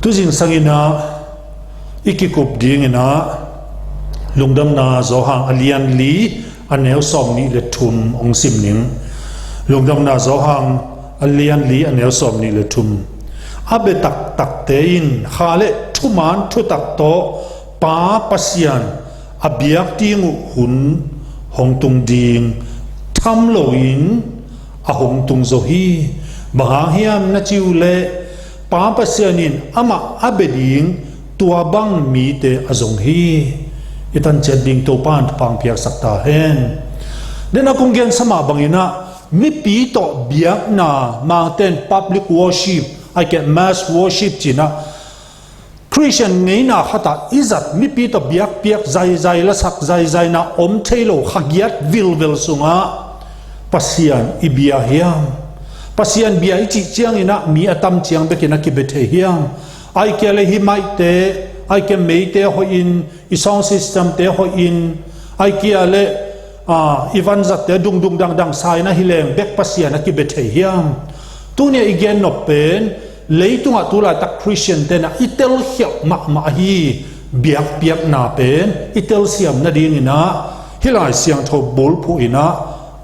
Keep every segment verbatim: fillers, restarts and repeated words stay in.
Tuzingsang inah i kikup dinginah Lungdamna Johan a lian li a neu sawm nih le thum hong sim ning. Lungdamna Johan a lian li a neu sawm nih le thum. A bia taktakte in kha le thuman thutak tawh Pa Pasian a biak ding uh hun hong tung ding tham loin a hong tung zo hi. Bang hang hiam na ci uh leh Pa Pasian in amah a bia ding tua bang mite a zong hi. I tanciat ding Topa in thupha piaksak ta hen. Dena kong gensa mah banginah mipi tawh biakna, Mangten public worship, ahih kei leh mass worship cinah Christian ngeina khatah i zat mipi tawh biakpiak zaizai, lasak zaizai na om thei lo khagiat vilvel sungah Pasian i bia hiam? Pasian bia i cih cianginah mi a tam ciang bekin a kibia thei hiam? Ahih kei leh hih maihte, ahih kei leh meite hoihin, i sound systemte hoihin, ahih kei leh i vanzatte dungdung dangdang sa inah hi leng bek Pasian a kibia thei hiam? Tuni a i gennop pen leitungah tulaitak Christian tenah i telkhialh mahmah ahi biakpiakna pen i telsiam nadinginah hih Lai Siangtho bulphuh inah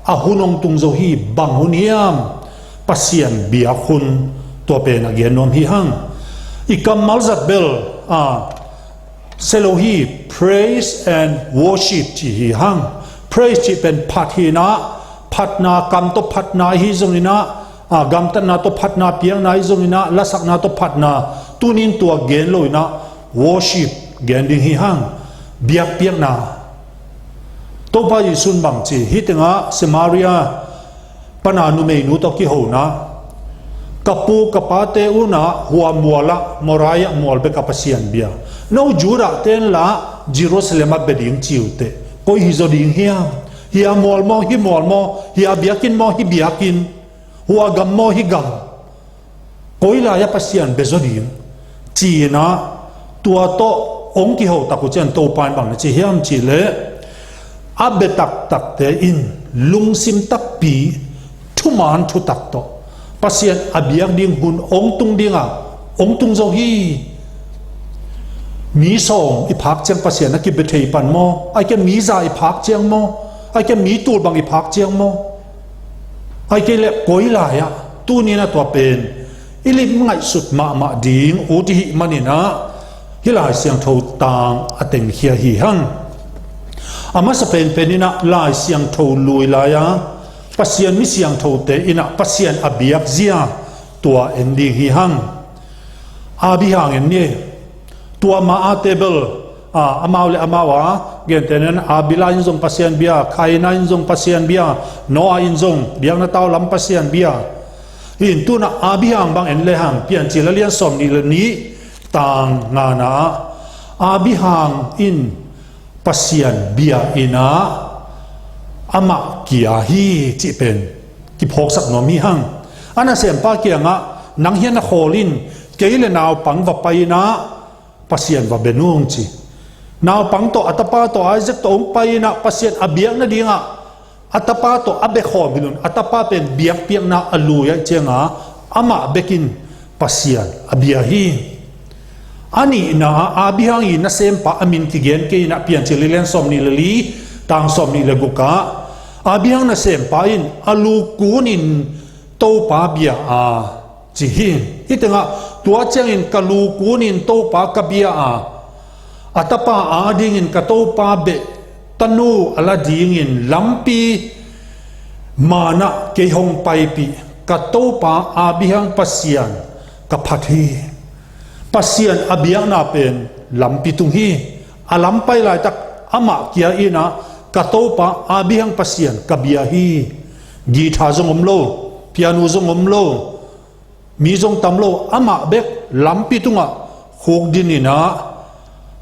a hun hong tung zo hi. Bang hun hiam? Pasian biak hun. Tua pen a gen nuam hi hang. I kammal zat bel a sia lo hi. Praise and worship ci hi hang. Praise cih pen phat hinah, phatna, kam tawh phatna ahi zonginah, a, gamtatna tawh phatna piakna ahi zonginah, lasakna tawh phatna. Tunin tua gen loinah worship gen ding hi hang. Biakpiakna. Topa Jesu in bang ci? Hih tengah Samaria pana numeinu tawh kihona, ka pu ka pate unah hua mualah Moria mual bek a Pasian bia. No Judah tenlah Jerusalem ah bia ding ci uh teh koi hi zaw ding hiam? Hia mual maw, hih mual maw, hia biakinn maw, hih biakinn, hua gam maw, hih gam, koi lai-ah Pasian bia zaw ding ci-inah tua tawh hong kiho tak uh ciang Topa in bang na ci hiam cih leh a bia taktakte in lungsim takpi, thuman thutak tawh Pasian a biak ding hun hong tung dingah hong tung zo hi. Mi sawm i phak ciang Pasian a kibia thei pan maw? Ahih kei leh mi za i phak ciang maw? Ahih kei leh mi tul bang i phak ciang maw? Ahih kei leh koi lai-ah? Tuninah tua pen i lim ngaihsut mahmah ding ut i hih maninah hih Lai Siangtho tang a tengkhia hi hang. A masa penpen inah Lai Siangtho lui lai-a Pasian mi siangthote inah Pasian a biakzia tua en ding hi hang. Abraham en ni. Tua ma a table, a, amau le amau a gentehna in Abila in zong Pasian bia, Kaina in zong Pasian bia, Noah in zong biakna tau lam Pasian bia. Hi in tunah Abraham bang en le hang, Piancil a lian sawm nih le nih tang ngana ah Abraham in Pasian bia inah amah kia hi cih pen kiphawksak nuam hi hang. A nasempa kiangah nang hian a khawl in kei le naupang va pai inah Pasian va bia nung ci. Naupang tawh a tapa tawh Isaac tawh hong pai inah Pasian a biak nadingah a tapa tawh a bia khawm hi lo in a tapa pen biakpiakna a lui ahih cianga amah bekin Pasian a bia hi. A nihna ah Abraham i nasempa a min kigen kei inah Piancil a lian sawm nih le li tang sawm nih le guk ah Abraham nasempa in a lu kunin Topa bia a ci hi. Hih tengah tua ciangin ka lu kunin Topa ka bia a, a tapa adingin ka Topa beh tanu a la dingin lampi manah kei hong paipih ka Topa Abraham Pasian ka phat hi. Pasian a biakna pen lampi tung hi. A lam pai laitak amah kia inah ka Topa Abraham Pasian ka bia hi. Guitar zong om lo, piano zong om lo, mi zong tam lo, amah bek lampi tungah khukdin inah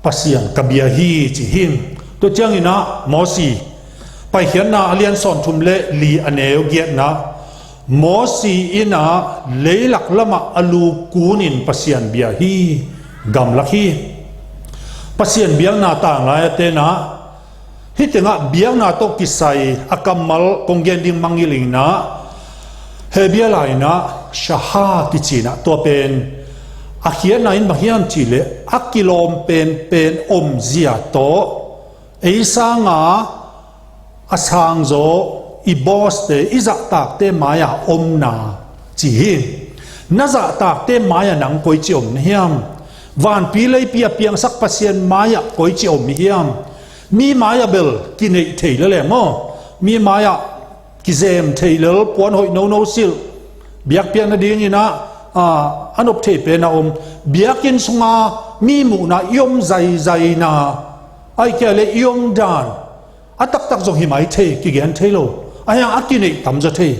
Pasian ka bia hi ci hi. Tua cianginah Mosi, Paikhiatna a lian sawmthum le li a neu giatna, Mosi inah leilak lamah a lu kunin Pasian bia hi. Gamlak hi. Pasian biakna tanglai a tenah hih tengah biakna tawh kisai a kammal kong gen ding mangngilh inah Hebrew lai inah shahar kici inah tua pen A khiatna in bang hiam cihleh a kilawm penpen omzia tawh ei sanga a sangzaw i bawste i zahtakte mai-ah omna ci hi. Na zahtakte mai-ah nang koici om na hiam? Vanpi leipi a piangsak Pasian mai-ah koici om i hiam? Mi mai-ah bel kineih thei lel e maw? Mi mai-ah kizem thei lel, puan hoih nono silh, biakpiak nadingin ah, a, a nop thei pen a om. Biakinn sunga mi muhna i om zaizai na, ahih kei leh i om dan a taktak zong hi mai thei, kigen thei lo. Ahi hang a kineih tamzaw thei.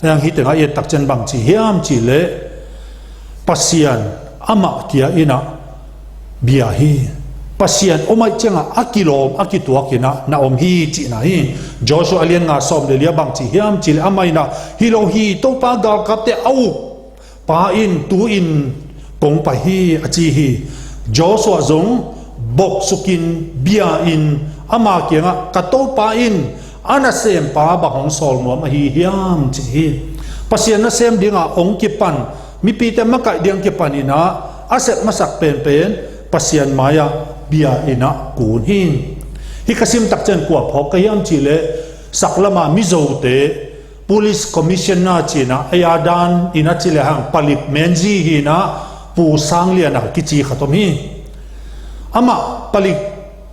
Ahi hang hih tengah i et takciang bang ci hiam cihleh Pasian amah kia in ah bia hi. Pasian om ahih ciangah a kilawm, a kituak in ah na om hi cihna hi. Joshua a lian nga sawm le li ah bang ci hiam cihleh amah in ah, hi lo hi, Topa galkapte a uk pa in tu-in kong pai hi a ci hi. Joshua zong boksukin bia-in ama kiangah, ka Topa in a nasempa bang hong sawl nuam ahi hiam ci hi. Pasian nasem dinga hong kipan, mipite makaih ding kipan in ah a sep masak penpen Pasian mai-ah bia in ah kun hi. Hih ka sim takciang kua phawk ka hiam cihleh saklama Mizote Police Commissioner ci in ah, ei a dan in ah ci lehang palik menzi hi in ah, Pu Sang Lian a kici khat om hi. Amah palik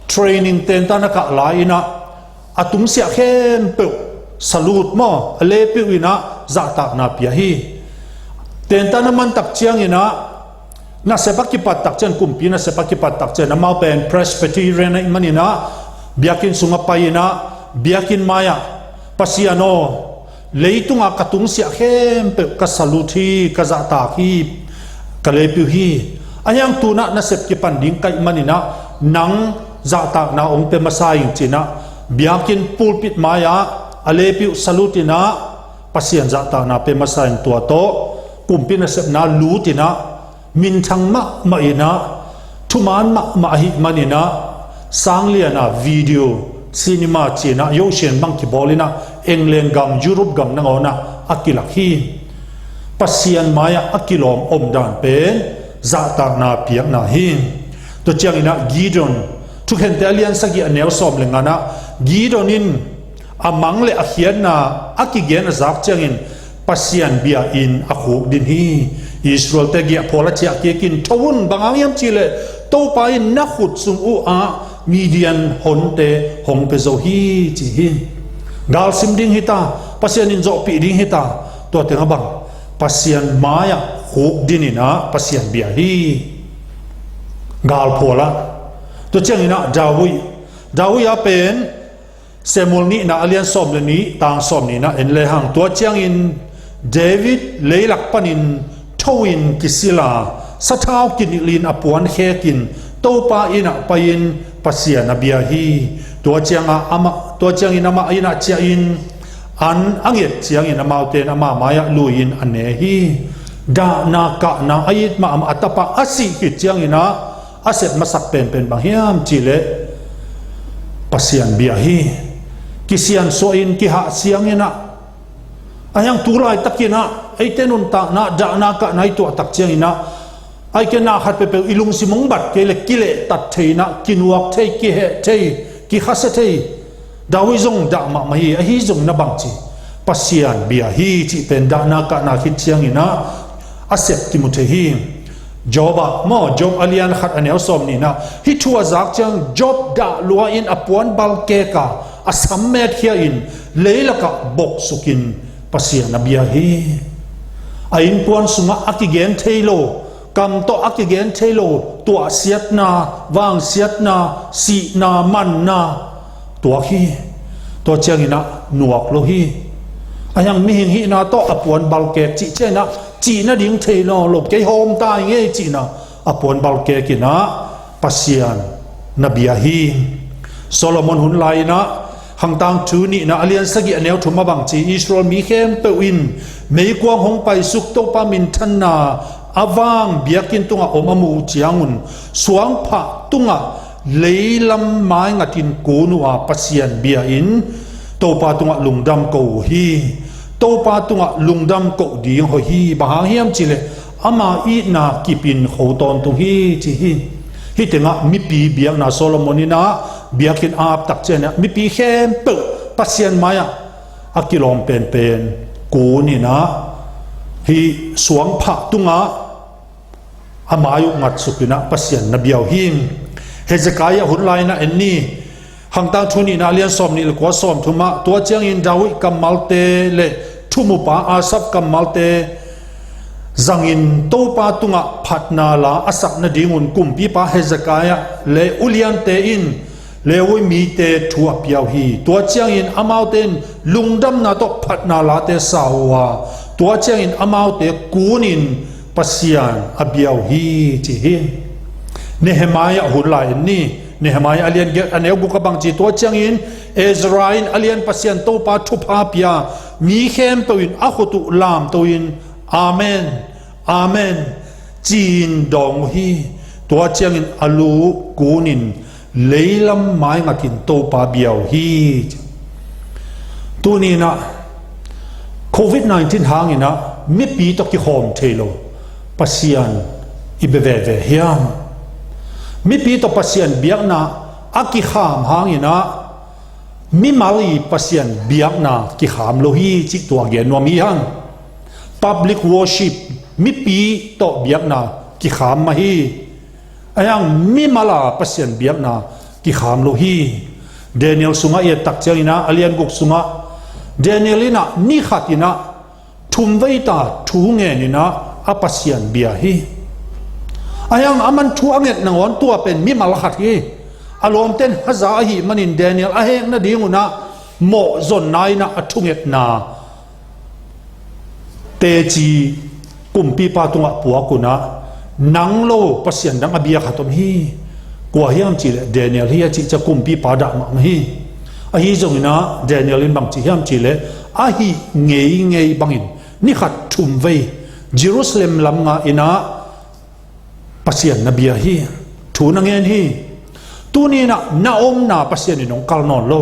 training tentan a kah lai in ah a tungsiah khempeuh salute maw, a lepiu in ah zahtakna pia hi. Tentan a man takciang in ah nasep a kipat takciang, kumpi nasep a kipat takciang, amau pen Presbyterian ahih manin ah biakinn sungah pai in ah biakinn mai-ah, Pasian aw, leitunga ka tungsiah khempeuh ka salute hi, ka zahtak hi, ka lepiu hi. Ahi hang tu-in ah nasep kipan ding ka hih manin ah nang zahtakna hong pia masa ing ci in ah biakinn pulpit mai-ah a lepiu salute in ah Pasian zahtakna pia masa in, tua tawh kumpi nasepna lut in ah minthang mahmah in ah, thuman mahmah ahih manin ah, Sang Lian a video cinema ci in ah, Yoshian bang kibawl in ah, England gam, Europe gam nangawn ah a kilak hi. Pasian mai-ah a kilawm omdan pen zahtakna piakna hi. Tua ciangin ah Gideon, Thukhente a lian sagih a neu sawm le nga-ah, Gideon in a mang le a khiatna a kigen a zak ciangin Pasian bia-in a khukdin hi. Israelte giahphual a ciah kikin, tho un, bang hang hiam cihleh Topa in na khut sung uhah Midian honte hong pia zo hi ci hi. Galsim ding hi ta, Pasian in zawhpih ding hi ta, tua tengah bang Pasian mai-ah khukdin in ah Pasian bia hi. Galphual ah. Tua ciangin ah David, David a pen Samuel nihna a lian sawm le nih, tang sawm nihna en lehang, tua ciangin David leilak panin tho-in kisil a, sathau kinilhin a puan khekin Topa inn ah pai-in Pasian a bia hi. Tua ciangah amah, tua ciangin amah inn ah ciahin an a nget ciangin amaute in ama mai-ah lui-in a ne hi. Dahna kahna a it mahmah a tapa a sih khit ciangin ah a sep masak penpen bang hiam cihleh Pasian bia hi. Kisiansuah in, kihahsiang in ah, ahi hang tu laitakin ah eite nuntakna, dahna kahna i tuah tak ciangin ah, ahih kei leh na khat peuhpeuh i lungsim hong bat kei leh kilehtat thei in ah, kinuak thei, kiheh thei, kikhasia thei. David zong dah mahmah hi, ahi zongin ah bang ci, Pasian bia hi cih pen dahna kahna khit ciangin ah a sep kimu thei hi. Job ah maw, Job a lian khat a neu sawm nihna, hih thu a zak ciang Job dah lua-in a puan balkek a, a sam metkhia-in leilakah boksukin Pasian a bia hi. A innkuan sungah a kigen thei lo, kam tawh a kigen thei lo tuahsiatna, vangsiatna, sihna, manna tuak hi. Tua ciangin ah nuak lo hi. Ahi hang mihing hihna tawh a puan balkek cih ciangin ah cih nading thei lo lo, kei hawm ta ing ei cih in ah a puan balkek in ah Pasian na bia hi. Solomon hun lai-in ah Khangtangthu nihna a lian sagih a neu thum ah bang ci, Israel mi khempeuh in meikuang hong paisuk Topa minthanna a vang biakinn tungah om a muh uh ciangun suangphah tungah leilam maingatin kun uh a, Pasian bia-in Topa tungah lungdam ko uh hi. Topa tungah lungdam ko ding hoih hi. Bang hang hiam cihleh ama itna kipin kho tawntung hi ci hi. Hih tengah mipi biakna Solomon in ah biakinn a ap tak ciangin ah mipi khempeuh Pasian mai-ah a kilawm penpen kun in ah hih suangphah tungah a mai uh ngatsuk in ah Pasian na bia uh hi. Hezekiah hun lai-in ah en ni. Hangtang thu nihna a lian sawmnih le kua, sawmthum ah, tua ciangin David kammalte le thumupa Asaf kammalte zangin Topa tungah phatna la a sak nadingun kumpipa Hezekiah le uliante in Levi mite thu a pia uh hi. Tua ciangin amaute in lungdamna tawh phatna late sa uh a, tua ciangin amaute kunin Pasian a bia uh hi ci hi. Nehemiah hun lai en ni. Nehemiah a lian giat a neu guk ah bang ci, tua ciangin Ezra in a lian Pasian Topa thupha pia, mi khempeuh in a khut uh lamto in, "Amen, amen," ci-in dawng uh hi. Tua ciangin a lu kunin leilam maingakin Topa bia uh hi. Tuni in ah covid nineteen hangin ah mipi tawh kikhawm thei lo Pasian i bia veve hiam? Mipi tawh Pasian biakna a kikham hangin ah mimal i Pasian biakna kikham lo hi cih tua gen nuam hi hang. Public worship, mipi tawh biakna kikham mah hi. Ahi hang mimal a Pasian biakna kikham lo hi. Daniel sungah i et tak ciangin ah a lian guk sungah Daniel in ah ni khat in ah thumvei ta thu ngen in ah a Pasian bia hi. Ahi hang aman thu a nget nangawn tua pen mimal khat hi. A lawmten haza ahih manin Daniel a hek nadingun ah mawhzonna in ah a thungetna teci kumpipa tungah puak un ah, "Nang lo Pasian dang a bia khat om hi. Kua hiam cih leh Daniel hi," a cih ciang kumpipa dah mahmah hi. Ahi zongin ah Daniel in bang ci hiam cih leh a hih ngeingei bangin ni khat thumvei Jerusalem lam nga in ah Pasian na bia hi. Thu na ngen hi. Tuni in ah na omna Pasian in hong kal nawn lo.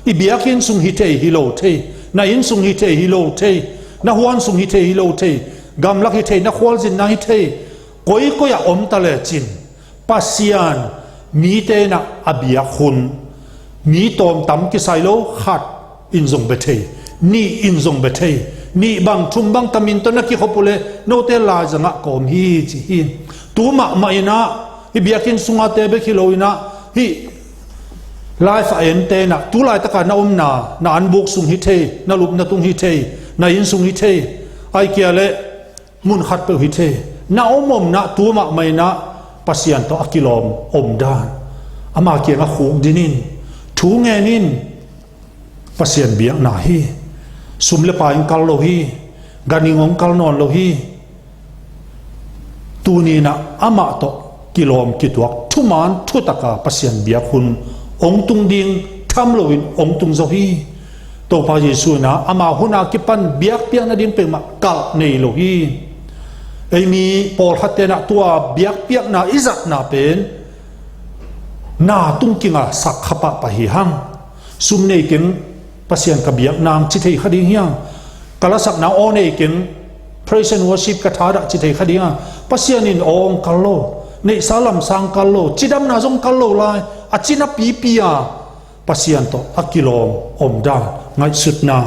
I biakinn sung hi thei, hi lo thei. Na inn sung hi thei, hi lo thei. Na huan sung hi thei, hi lo thei. Gamlak hi thei, na khualzinna hi thei. Koikoi ah om ta lecin Pasian mite in ah a biak hun mi tawm tam kisai lo, khat in zong bia thei, nih in zong bia thei, nih bang thum bang tamin tawh na kikhop uh leh note laizangah ka om hi ci hi. Tu mahmah in ah hih biakinn sungate bek hi lo in ah hih live a ente in ah tu laitaka na omna, na anbuk sung hi thei, na lupna tung hi thei, na inn sung hi thei, ahih kei leh mun khat peuh hi thei. Na om omna tu mahmah in ah Pasian tawh a kilawm omdan, ama kiangah khukdin in, thu ngen in. Pasian biakna hi. Sum le pai in kal lo hi. Ganhing hong kal nawn lo hi. Tuni in ah amah tawh kilawm kituak thuman thutaka Pasian biak hun hong tung ding tham loin hong tung zo hi. Topa Jesuh in ah ama hun a kipan biakpiak nading peuhmah kalh nei lo hi. Ei mi pawlkhatte in ah tua biakpiakna i zatna pen na tung kinga sak kha pahpah hi hang. Sum nei keng, Pasian ka biak nang ci thei kha ding hiam? Ka lasakna aw nei keng, praise and worship ka thadah ci thei kha ding hiam? Pasian in aw hong kal lo, neihsa lamsang kal lo, cidamna zong kal lo lai, a cina pipi a Pasian tawh a kilawm omdan, ngaihsutna,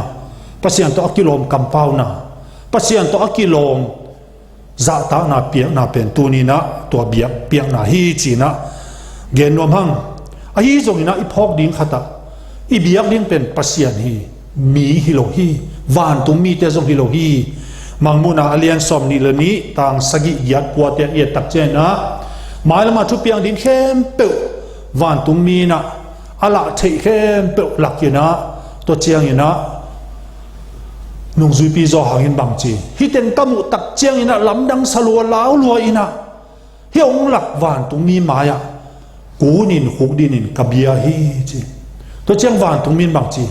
Pasian tawh a kilawm kampauna, Pasian tawh a kilawm zahtakna piakna pen tuni in ah tua biakpiakna hi ci-in ah gen nuam hang. Ahi zongin ah i phawk ding khat ah i biak ding pen Pasian hi, mi hi lo hi, vantung mite zong hi lo hi. Mangmuhna a lian sawmnih le nih, tang sagih, giat, kuate i et tak ciangin ah mailam a thupiang ding khempeuh vantung mi in ah a lah theih khempeuh lak in ah, tua ciangin ah nungzuipi Johan in bang ci, "Hih teng ka muh tak ciangin ah lamdang sa lua, lau lua in ah hih hong lak vantung mi mai-ah kunin khukdin in ka bia hi," ci. Tua ciang vantung mi in bang ci,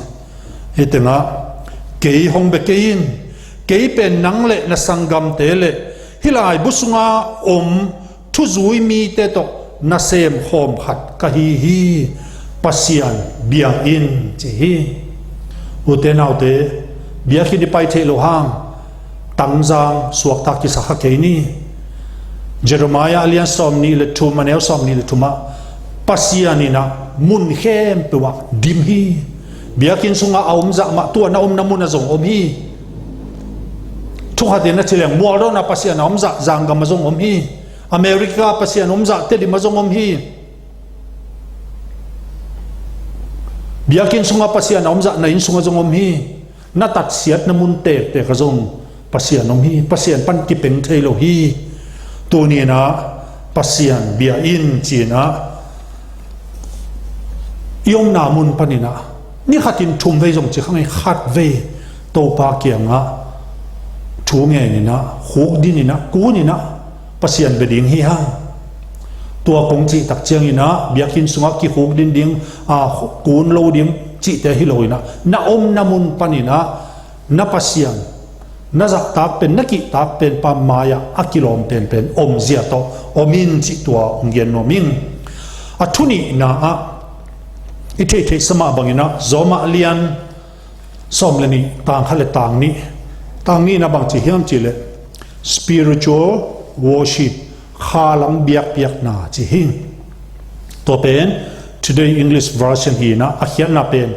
"Hih tengah kei hong bia kei in, kei pen nang le na sanggamte le hih laibu sunga om thuzui mite tawh nasem khawm khat ka hi hi, Pasian bia in," ci hi. Ute naute, biakinn i pai theih loh hang tangzang suakta kisa kha kei ni. Jeremiah a lian sawm nih le thum, a neu sawm nih le thum ah, Pasian in ah mun khempeuh ah dim hi. Biakinn sungah a om zah mah tua na omna mun ah zong om hi. Thukhat in a ci leng, mualdawn ah Pasian a om zah zanggam ah zong om hi. America Pasian om zah Tedim ah zong om hi. Biakinn sungah Pasian a om zah na inn sungah zong om hi. Na tatsiatna mun tektek ah zong Pasian om hi. Pasian pan kipeng thei lo hi. Tuni in ah Pasian bia in ci-in ah, i omna mun panin ah ni khatin thum vei zong ci kha ngei, khat vei Topa kiangah thu ngen in ah, khukdin in ah, kun in ah Pasian bia ding hi hang. Tua kong cih tak ciangin ah biakinn sungah kikhuk din ding, a, kun lo ding cihte hi lo in ah, na omna mun panin ah na Pasian, na zahtak pen, na kihtak pen pa mai-ah a kilawm penpen omzia tawh om in cih tua hong gen nuam ing. A thu nihna ah i theihtheihsa mah bangin ah Rom a lian sawm le nih, tang khat le tang nih, tang nihna bang ci hiam cih leh spiritual worship, khalam biakpiakna ci hi. Tua pen Today English Version hi in ah, a khiatna pen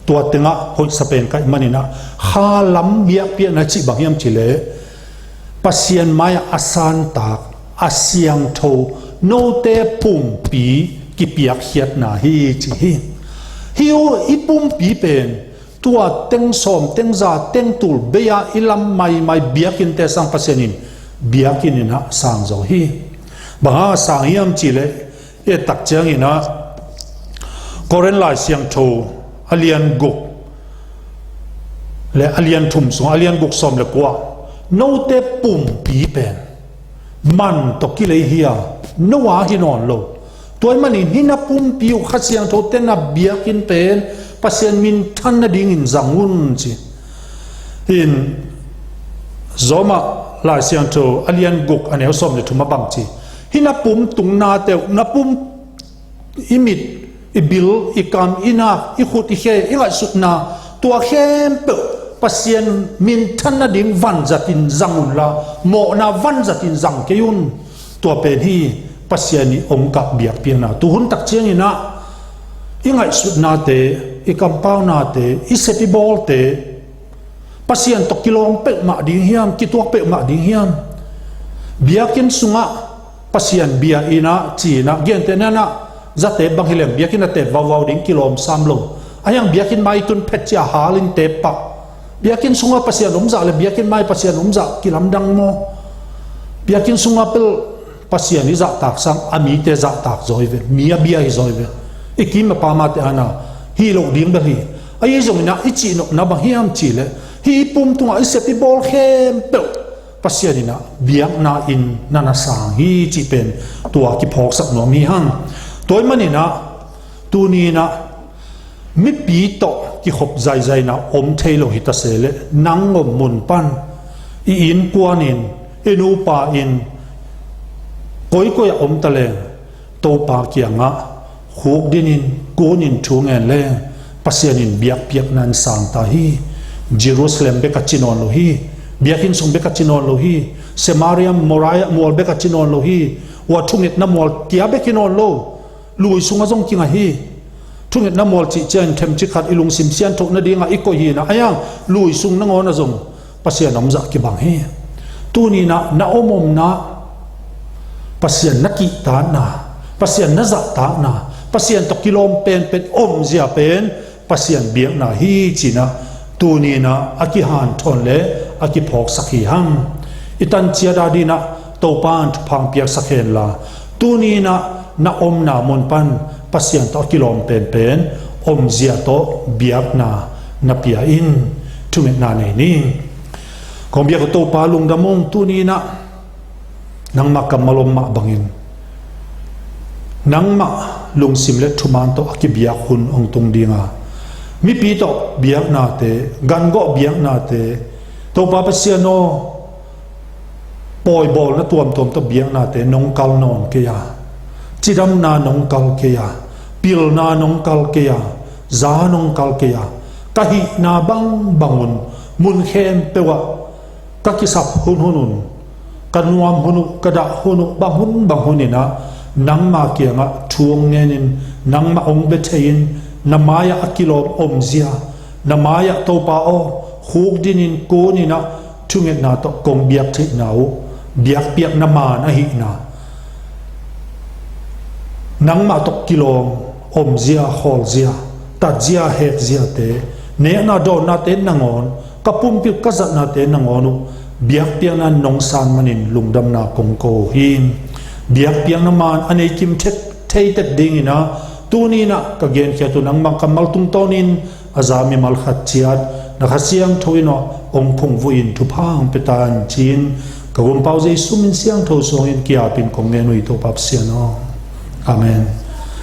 tua tengah hoihsa pen ka hih manin ah, khalam biakpiakna cih bang hiam cih leh Pasian mai-ah a santak, a siangtho note pumpi kipiakkhiatna hi ci hi. Hi uh, i pumpi pen tua teng sawm, teng za, teng tul bei-a i lam maimai biakinnte sang Pasian in biakinn in ah sang zo hi. Bang hang a sang hiam cih leh, i et tak ciangin ah Korin Lai Siangtho a lian guk le a lian thum sungah, a lian guk sawm le kua, note pumpi pen man tawh kilei hi a, no a hi nawn lo. Tua ahih manin hih na pumpi uh Kha Siangthote na biakinn pen Pasian minthan nadingin zang un ci. In Rom a Lai Siangtho a lian guk a neu sawm le thum ah bang ci, hih na pum tungnate uh, na pum, i mit, i bil, i kam, i nak, i khut, i khe, i ngaihsutna, tua khempeuh Pasian minthan nading vanzatin zang unla, mawhna vanzatin zang kei un. Tua pen hi Pasian i ong kah biakpiakna. Tuhun tak ciangin ah i ngaihsutnate, i kampaunate, i sep i bawlte Pasian tawh kilawm peuhmah ding hiam, kituak peuhmah ding hiam? Biakinn sungah Pasian bia in ah ci-in ah, gentehna in ah, zate bang hi leng biakinn a tep vauvau ding kilawm sam lo. A hiang biakinn mai tun phet cia hal in tep pah. Biakinn sungah Pasian om zah le biakinn mai Pasian om zah kilamdang maw? Biakinn sungah pel Pasian i zahtak sang a mite zahtak zaw hi ve, mi a bia hi zaw hi ve. I kim a pamate ana hi loh ding bel hi. Ahi zongin ah i cihnopna bang hiam cih leh, hih i pum tungah i sep i bawl khempeuh Pasian in ah biakna in na na sang hi cih pen tua kiphawksak nuam hi hang. Tua ahih manin ah tuni in ah mipi tawh kikhop zaizaina om thei lo hi ta se leh, nang om mun pan, i innkuan in, i nupa in, koikoi ah om ta leng, Topa kiangah khukdin in, kun in thu ngen leng, Pasian in biakpiakna in sang ta hi. Jerusalem bek a ci nawn lo hi. Biakinn sung bek a ci nawn lo hi. Samaria, Moria mual bek a ci nawn lo hi. Ua thungetna mual kia bek hi nawn lo. Lui sungah zong kinga hi. Thungetna mual cih ciangin themcik khat i lungsim sianthoh nadingah i koih hi in ah, a hiang lui sung nangawn ah zong Pasian omzah kibang hi. Tuni in ah na om omna, Pasian na kihtakna, Pasian na zahtakna, Pasian tawh kilawm penpen omzia pen Pasian biakna hi ci-in ah tuni in ah a kihanthawn le a kiphawksak hi hang. I tanciat adingin ah Topa in thupha piaksak henla, tuni in ah na omna mun pan Pasian tawh a kilawm penpen omzia tawh biakna na pia in. Thungetna nei ni. Kong biak uh Topa, lungdam ung. Tuni in ah nangmah kammal om mah bangin, nangmah lungsim le thuman tawh a kibiak hun hong tung ding a, mipi tawh biaknate, gangawh biaknate, Topa Pasian aw, pawibawlna tuamtuam tawh biaknate nong kal nawn kei a, cidamna nong kal kei a, pilna nong kal kei a, za nong kal kei a, ka hihna bangbang un, mun khempeuh ah ka kisap hunhun un, ka nuam hun uh, ka dah hun uh, bang hun bang hun in ah nangma kiangah thu hong ngenin, nangmah hong bia thei-in, na mai-ah a kilawm omzia, na mai-ah Topa aw, khukdinin kunin ah thungetna tawh kong biak theihna uh biakpiakna maan ahihna, nangmah tawh kilawm omzia, khawlzia, tatzia, hekziate, nekna dawnnate nangawn, ka pumpi uh ka zatnate nangawn uh biakpiakna nong san manin lungdamna kong ko uh hi. Biakpiakna maan a nei kim thei tek dingin ah tuni-in ah ka genkhiat uh nangmah kammal tungtawnin a za mimal khat ciat na Kha Siangtho in ah hong phungvuh in thupha hong pia ta in ci-in ka Gumpa uh Jesu min siangtho suangin ki-apin kong ngen uh hi, Topa Pasian aw. Amen.